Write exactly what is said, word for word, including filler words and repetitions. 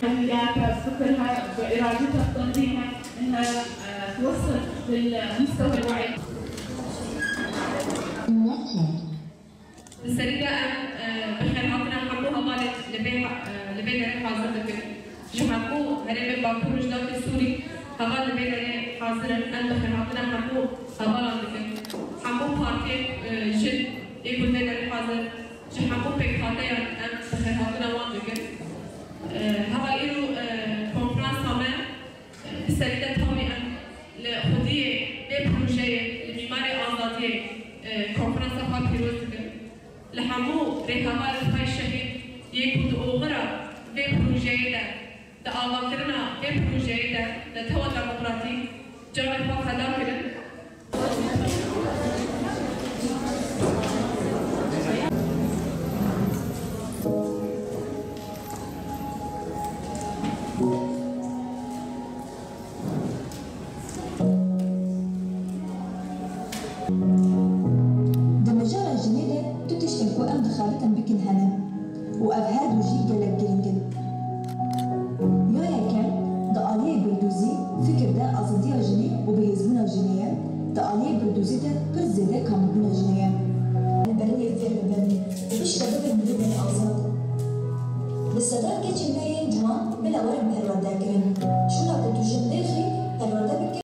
هي كفكرها وإرادتها التنظيمية إنها، آه، توصل للمستوى الوعي. Li serî de em, e, bi xêrhatina hemû hevalên li vê, e, li vê derê hazir dikin. Ji hemû herêmên Bakur Rojhilatê Sûrî heval li vê derê hazir in. Em bi xêrhatina hemû hevalan dikin. Hemû partiyên, e, jin ê ku li vê derê hazir in. Ji hemû pêkhateyan em bi xêrhatina wan dikin. E, heval îro, e, konferansa me, e, bi serî de tawî em li xwediyê vê projeyê, li mîmarê azadiyê, e, konferansa xwe pîroz dikin. Li hemû rêhevalên xwe şehîd yê ku di oxira vê projeyê de, di avakirina vê projeyê de, netewa demokratîk canê xwe feda kirin. Di mijara jinê de du tiştên ku em dixebitin bikin hene û ev her du jî gelek giring in. Ya yekem, di aliyê bildûzî, fikir de azadiya jinê û bihêzbûna jinê ye, di aliyê bildûzî de pir zêde kamilbûna jinê ye. Em berê fêr bibin û piştre bibin mirîdên azad. Li sedemekê çêneyên ciwan bila werin perwerdekirin. Şûna ku tu jin dêxî, perwerde bike.